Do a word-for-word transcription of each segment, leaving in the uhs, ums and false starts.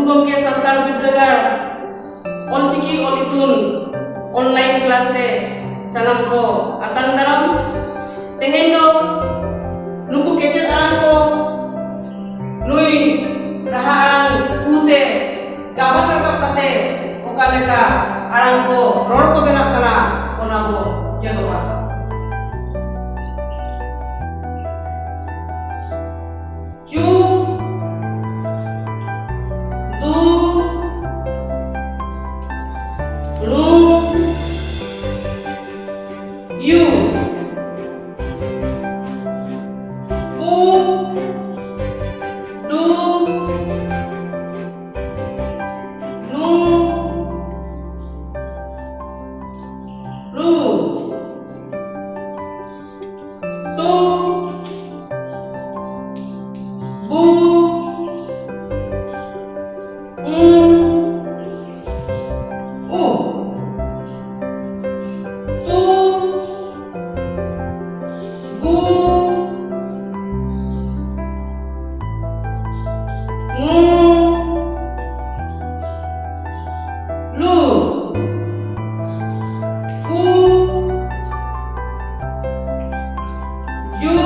ᱜᱚᱢᱠᱮ ᱥᱟᱱᱛᱟᱲ ᱵᱤᱨᱫᱟᱹᱜᱟᱲ ᱚᱞᱪᱤᱠᱤ ᱚᱞ ᱤᱛᱩᱱ online class ᱨᱮ ᱥᱟᱱᱟᱢ ᱠᱚ ᱟᱛᱟᱝ ᱫᱟᱨᱟᱢ᱾ ᱛᱮᱦᱮᱧ ᱫᱚ ᱱᱩᱠᱩ ᱠᱮᱪᱮᱫ ᱟᱲᱟᱝ ᱠᱚ ᱱᱩᱭ ᱨᱟᱦᱟ ᱟᱲᱟᱝ ᱩ ᱛᱮ ᱜᱟᱵᱟᱱ ᱨᱟᱠᱟᱵ ᱠᱟᱛᱮ ᱚᱠᱟ ᱞᱮᱠᱟ ᱟᱲᱟᱝ ᱠᱚ, ᱨᱚᱲ ᱠᱚ ᱵᱮᱱᱟᱜ ᱠᱟᱱᱟ, ᱚᱱᱟ ᱵᱚ ᱪᱮᱫᱚᱜᱼᱟ᱾ ᱪᱩ, ᱫᱩ, ᱞᱩ, ᱭᱩ, ᱯᱩ, ᱰᱩ, ᱱᱩ, ᱞᱩ, ᱴᱩ, ᱵᱩ, ᱩ, ᱩ, ᱛᱩ, ᱜᱩ, ᱢᱩ, ᱞᱩ, ᱠᱩ, ᱡᱩ,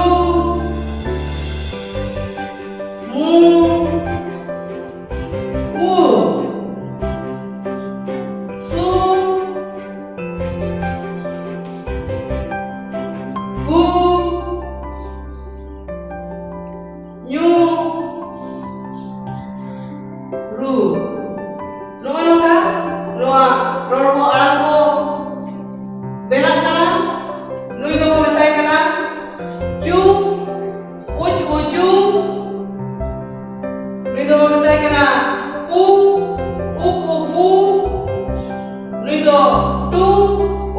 ᱢᱩ, ᱩ, ᱥᱩ, ᱦᱩ, ᱧᱩ, ᱨᱩ᱾ ᱱᱚᱜᱼᱚ ᱱᱚᱝᱠᱟ ᱱᱚᱣᱟ ᱨᱚᱲ ᱠᱚ, ᱟᱲᱟᱝ ᱠᱚ ᱵᱮᱱᱟᱜ ᱠᱟᱱᱟ᱾ ᱱᱩᱭ ᱫᱚᱵᱚ ᱢᱮᱛᱟᱭ ᱠᱟᱱᱟ ᱪᱩ, ᱩᱪ ᱩᱪᱩ᱾ ᱱᱩᱭ ᱫᱚᱵᱚ ᱢᱮᱛᱟᱭ ᱠᱟᱱᱟ ᱯᱩ, ᱩᱯ ᱩᱯᱩ᱾ ᱱᱩᱭ ᱫᱚ ᱴᱩ,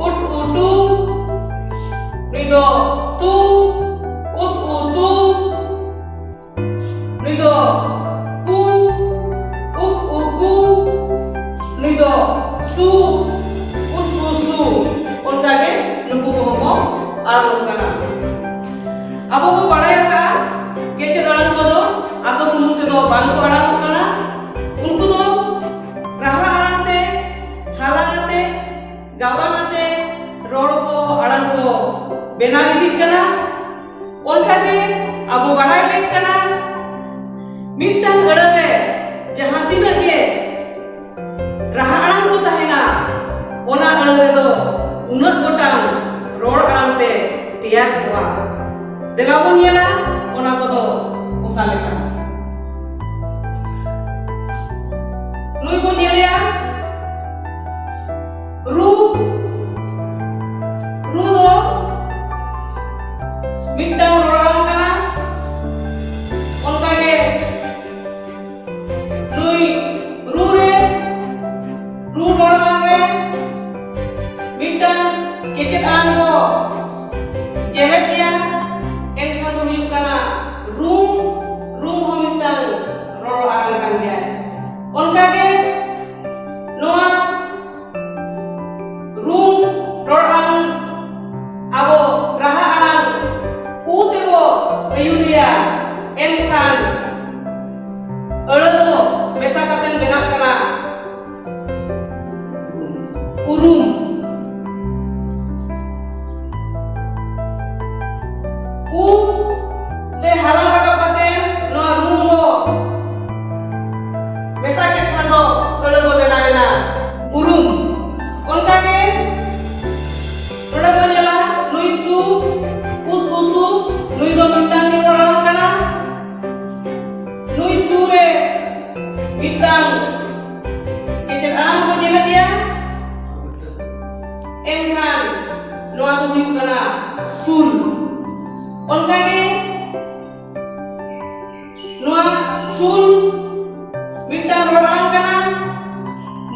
ᱩᱴ ᱩᱴᱩ᱾ ᱱᱩᱭ ᱫᱚ ᱛᱩ, ᱩᱛ ᱩᱛᱩ᱾ ᱱᱩᱭ ᱫᱚ ᱠᱩ, ᱩᱠ ᱩᱠᱩ᱾ ᱱᱩᱭ ᱫᱚ ᱥᱩ, ᱩᱥ ᱩᱥᱩ᱾ ᱚᱱᱠᱟᱜᱮ ᱱᱩᱠᱩ ᱠᱚᱦᱚᱸ ᱠᱚ ᱟᱲᱟᱝᱚᱜ ᱠᱟᱱᱟ᱾ ᱟᱵᱚ ᱵᱚ ᱵᱟᱲᱟᱭ ᱟᱠᱟᱫᱼᱟ, ᱠᱮᱪᱮᱫ ᱟᱲᱟᱝ ᱠᱚᱫᱚ ᱟᱠᱚ ᱥᱩᱢᱩᱝ ᱛᱮᱫᱚ ᱵᱟᱝ ᱠᱚ ᱟᱲᱟᱝᱚᱜ ᱠᱟᱱᱟ᱾ ᱵᱮᱱᱟᱣ ᱤᱫᱤᱜ ᱠᱟᱱᱟ᱾ ᱚᱱᱠᱟᱜᱮ ᱟᱵᱚ ᱵᱟᱲᱟᱭ ᱞᱮᱠ ᱠᱟᱱᱟ, ᱢᱤᱫᱴᱟᱝ ᱟᱹᱲᱟᱹ ᱨᱮ ᱡᱟᱦᱟᱸ ᱛᱤᱱᱟᱹᱜ ᱜᱮ ᱨᱟᱦᱟ ᱟᱲᱟᱝ ᱠᱚ ᱛᱟᱦᱮᱱᱟ, ᱚᱱᱟ ᱟᱹᱲᱟᱹ ᱨᱮᱫᱚ ᱩᱱᱟᱹᱜ ᱜᱚᱴᱟᱝ ᱨᱚᱲ ᱟᱲᱟᱝ ᱛᱮ ᱛᱮᱭᱟᱨ ᱠᱚᱜᱼᱟ᱾ ᱫᱮᱞᱟ ᱵᱚᱱ ᱧᱮᱞᱟ ᱚᱱᱟ ᱠᱚᱫᱚ ᱚᱠᱟ ᱞᱮᱠᱟ᱾ ᱱᱩᱭ ᱵᱚᱱ ᱧᱮᱞᱮᱭᱟ ᱨᱩ᱾ ᱨᱩ ᱫᱚ ᱢᱤᱫᱴᱟᱝ ᱨᱚᱲ ᱟᱲᱟᱝ ᱠᱟᱱᱟ᱾ ᱚᱱᱠᱟᱜᱮ ᱱᱩᱭ ᱨᱩ ᱨᱮ, ᱨᱩ ᱨᱚᱲ ᱟᱲᱟᱝ ᱨᱮ ᱢᱤᱫᱴᱟᱝ ᱠᱮᱪᱮᱫ ᱟᱲᱟᱝ ᱫᱚ ᱡᱮᱨᱮᱫ ᱮᱭᱟ, ᱮᱱᱠᱷᱟᱱ ᱫᱚ ᱦᱩᱭᱩᱜ ᱠᱟᱱᱟ ᱨᱩᱢ᱾ ᱨᱩᱢ ᱦᱚᱸ ᱢᱤᱫᱴᱟᱝ ᱨᱚᱲ ᱟᱲᱟᱝ ᱠᱟᱱ ᱜᱮᱭᱟ᱾ ᱚᱱᱠᱟᱜᱮ ᱱᱚᱣᱟ ᱨᱩᱢ ᱨᱚᱲ ᱟᱲᱟᱝ ᱟᱵᱚ ᱨᱟᱦᱟ ᱟᱲᱟᱝ ᱩ ᱛᱮᱵᱚ ᱟᱹᱭᱩᱨᱮᱭᱟ, ᱮᱱᱠᱷᱟᱱ ᱟᱹᱲᱟᱹ ᱫᱚ ᱢᱮᱥᱟ ᱠᱟᱛᱮ ᱵᱮᱱᱟᱜ ᱠᱟᱱᱟ ᱩᱨᱩᱢ᱾ ᱩ ᱛᱮ ᱦᱟᱞᱟᱝ ᱨᱟᱠᱟᱵ ᱠᱟᱛᱮ ᱱᱚᱣᱟ ᱨᱩᱢ ᱵᱚ ᱢᱮᱥᱟ ᱠᱮᱫ ᱠᱷᱟᱱ ᱫᱚ ᱟᱹᱲᱟᱹ ᱫᱚ ᱵᱮᱱᱟᱣ ᱮᱱᱟ ᱩᱨᱩᱢ᱾ ᱚᱱᱠᱟᱜᱮ ᱱᱚᱰᱮ ᱵᱚᱱ ᱧᱮᱞᱟ ᱱᱩᱭ ᱥᱩ, ᱩᱥ ᱩᱥᱩ, ᱱᱩᱭ ᱫᱚ ᱢᱤᱫᱴᱟᱝ ᱜᱮ ᱨᱚᱲ ᱟᱲᱟᱝ ᱠᱟᱱᱟ᱾ ᱱᱩᱭ ᱥᱩ ᱨᱮ ᱢᱤᱫᱴᱟᱝ ᱠᱮᱪᱮᱫ ᱟᱲᱟᱝ ᱵᱚᱱ ᱧᱮᱞ ᱟᱫᱮᱭᱟ, ᱮᱱᱠᱷᱟᱱ ᱱᱚᱣᱟ ᱫᱚ ᱦᱩᱭᱩᱜ ᱠᱟᱱᱟ ᱥᱩᱞ᱾ ᱚᱱᱠᱟᱜᱮ ᱱᱚᱣᱟ ᱥᱩᱞ ᱢᱤᱫᱴᱟᱝ ᱨᱚᱲ ᱟᱲᱟᱝ ᱠᱟᱱᱟ᱾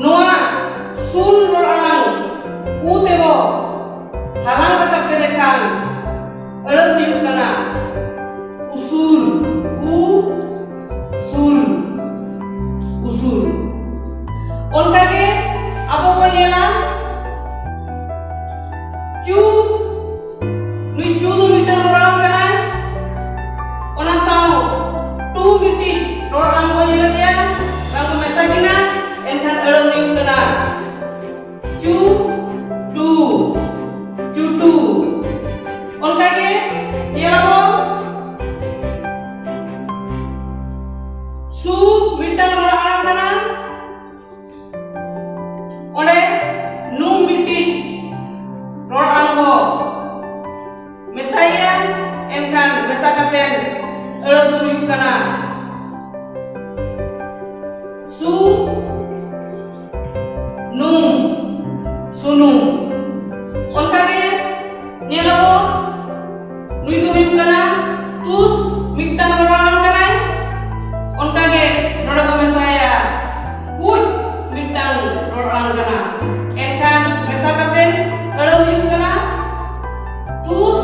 ᱱᱚᱣᱟ ᱥᱩᱞ ᱨᱚᱲ ᱟᱲᱟᱝ ᱩ ᱛᱮᱵᱚ ᱦᱟᱞᱟᱝ ᱨᱟᱠᱟᱵ ᱠᱮᱫᱮ ᱠᱷᱟᱱ ᱟᱹᱲᱟᱹ ᱦᱩᱭᱩᱜ ᱠᱟᱱᱟ ᱩᱥᱩᱞ, ᱩ ᱥᱩᱞ, ᱩᱥᱩᱞ᱾ ᱚᱱᱠᱟᱜᱮ ᱟᱵᱚ ᱵᱚᱱ ᱧᱮᱞᱟ ᱪᱩ, ᱱᱩᱭ ᱪᱩ ᱫᱚ ᱢᱤᱫᱴᱟᱝ ᱨᱚᱲ ᱟᱲᱟᱝ ᱠᱟᱱᱟᱭ᱾ ᱚᱱᱟ ᱥᱟᱶ ᱴᱩ ᱢᱤᱫᱴᱤᱡ ᱨᱚᱲ ᱟᱲᱟᱝ ᱵᱚᱱ ᱧᱮᱞ ᱟᱫᱮᱭᱟ, ᱵᱟᱝ ᱠᱚ ᱢᱮᱥᱟ ᱠᱤᱱᱟ, ᱮᱱᱠᱷᱟᱱ ᱟᱹᱲᱟᱹ ᱦᱩᱭᱩᱜ ᱠᱟᱱᱟ ᱪᱩ ᱴᱩ, ᱪᱩᱴᱩ᱾ ᱚᱱᱠᱟᱜᱮ ᱧᱮᱞᱟᱵᱚᱱ, ᱥᱩ ᱢᱤᱫᱴᱟᱝ ᱨᱚᱲ ᱟᱲᱟᱝ ᱠᱟᱱᱟ, ᱚᱸᱰᱮ ᱱᱩ ᱢᱤᱫᱴᱤᱡ ᱨᱚᱲ ᱟᱲᱟᱝ ᱵᱚ ᱢᱮᱥᱟᱭᱮᱭᱟ, ᱮᱱᱠᱷᱟᱱ ᱢᱮᱥᱟ ᱠᱟᱛᱮ ᱟᱹᱲᱟᱹ ᱫᱚ ᱦᱩᱭᱩᱜ ᱠᱟᱱᱟ ᱥᱩ ᱱᱩ, ᱥᱩᱱᱩᱢ᱾ ᱚᱱᱠᱟᱜᱮ ᱧᱮᱞᱟᱵᱚᱱ, ᱱᱩᱭ ᱫᱚ ᱦᱩᱭᱩᱜ ᱠᱟᱱᱟ ᱛᱩᱥ, ᱢᱤᱫᱴᱟᱝ ᱨᱚᱲ ᱟᱲᱟᱝ ᱠᱟᱱᱟᱭ᱾ ᱚᱱᱠᱟᱜᱮ ᱱᱚᱰᱮ ᱵᱚ ᱢᱮᱥᱟᱭᱟ ᱠᱩᱡ, ᱢᱤᱫᱴᱟᱝ ᱨᱚᱲ ᱟᱲᱟᱝ ᱠᱟᱱᱟ᱾ ᱮᱱᱠᱷᱟᱱ ᱢᱮᱥᱟ ᱠᱟᱛᱮ ᱟᱹᱲᱟᱹ ᱦᱩᱭᱩᱜ ᱠᱟᱱᱟ ᱛᱩᱥ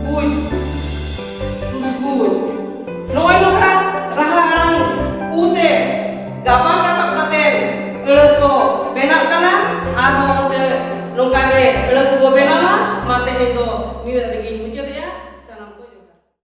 ᱠᱩᱡ, ᱛᱩᱥ ᱠᱩᱡ᱾ ᱱᱚᱜᱼᱚᱭ ᱱᱚᱝᱠᱟ ᱨᱟᱦᱟ ᱟᱲᱟᱝ ᱩ ᱛᱮ ᱜᱟᱵᱟᱱ ᱨᱟᱠᱟᱵ ᱠᱟᱛᱮ ᱟᱹᱲᱟᱹ ᱠᱚ ᱵᱮᱱᱟᱜ ᱠᱟᱱᱟ᱾ ᱟᱨᱦᱚᱸ ᱚᱱᱛᱮ ᱱᱚᱝᱠᱟ ᱜᱮ ᱟᱹᱲᱟᱹ ᱠᱚᱵᱚ ᱵᱮᱱᱟᱣᱟ᱾ ᱢᱟ ᱛᱮᱦᱮᱧ ᱫᱚ ᱱᱤᱱᱟᱹᱜ ᱨᱮᱜᱮᱧ ᱢᱩᱪᱟᱹᱫ᱾